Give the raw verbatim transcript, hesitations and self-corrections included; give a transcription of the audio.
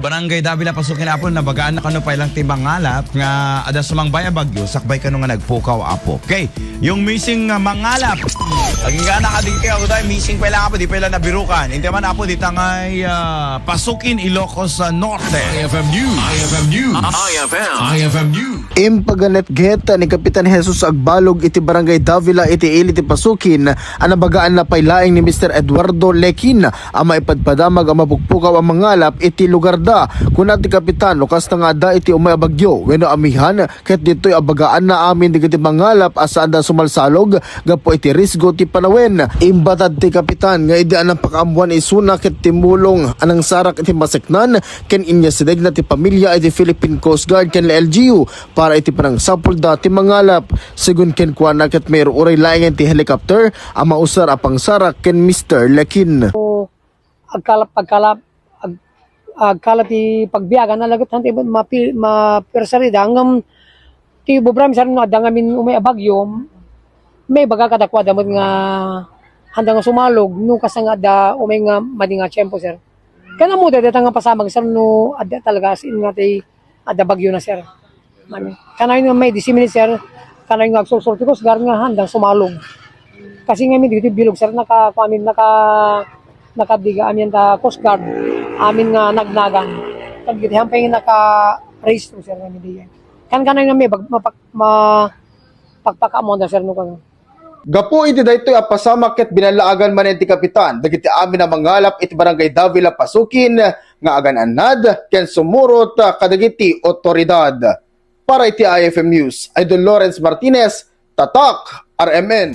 Barangay Davila, Pasukin, Apo, nabagaan na kano pay lang ti mangalap nga adda sumangbay a bagyo, sakbay kano nga nagpukaw, Apo. Okay, yung missing nga mangalap. Agingga na kadagiti, Apo, dahil missing pay lang, Apo, di pay lang nabirukan. Inti man, Apo, dita ngay, ah, Pasukin, Ilocos, ah, Norte. I F M News. I F M News. I F M. I F M News. Impaganetget ni Kapitan Jesus Agbalog iti Barangay Davila iti ili ti Pasukin a nabagaan na pay laeng ni Mister Eduardo Lekin a maipadpadamag a mapukpukaw a mangalap iti lugarda. Kuna ti kapitan, no kasta nga adda iti umay a bagyo wenno amihan, ket ditoy a bagaanna amin dagiti mangalap a saanda sumalsalog gapu iti risgo ti panawen. Imbatad ti kapitan nga idi a napakaammoan isuna ket ti mulong a nangsarak iti maseknan ken inyasidegna ti pamilia iti Philippine Coast Guard ken L G U para iti panangsapulda ti mangalap. Segun kenkuana ket mairuray laengen ti helicopter a mausar a pangsarak ken Mister Lekin. Agkalap, agkalap, ag-, agkalap ti pagbiagan, alagat hantay mapi-, mapirsarida, ngem ti bubram sir no adda ngamin umay a bagyo, maibaga kadakuada met nga handa nga sumalog no kasta nga adda umay nga madi nga tiempo, sir. Ken ammoda dayta nga pasamak, sir, no adda talaga as in nga ti adda bagyo na, sir. Mami. Kanayon nga may disseminate, sir. Kanayon nga agsursuro ti Coast Guard nga handang sumalog. Kasi ngamin dagiti bilog, sir, naka, kuamin, naka, nakabiga amin ta Coast Guard, amin nga nagnagan. Kag dagiti hampay nga naka-rehistro, sir, ngamin diay. Kan kanayon nga may bag-, mapak-, ma-, pakpakaammoanda, sir, no kano. Gapu iti daytoy a pasamak ket binallaagan manen ti kapitan dagiti amin a mangalap iti Barangay Davila, Pasukin nga agan-annad ken sumurot kadagiti otoridad. Para iti I F M News, Idol Lawrence Martinez, Tatak, R M N.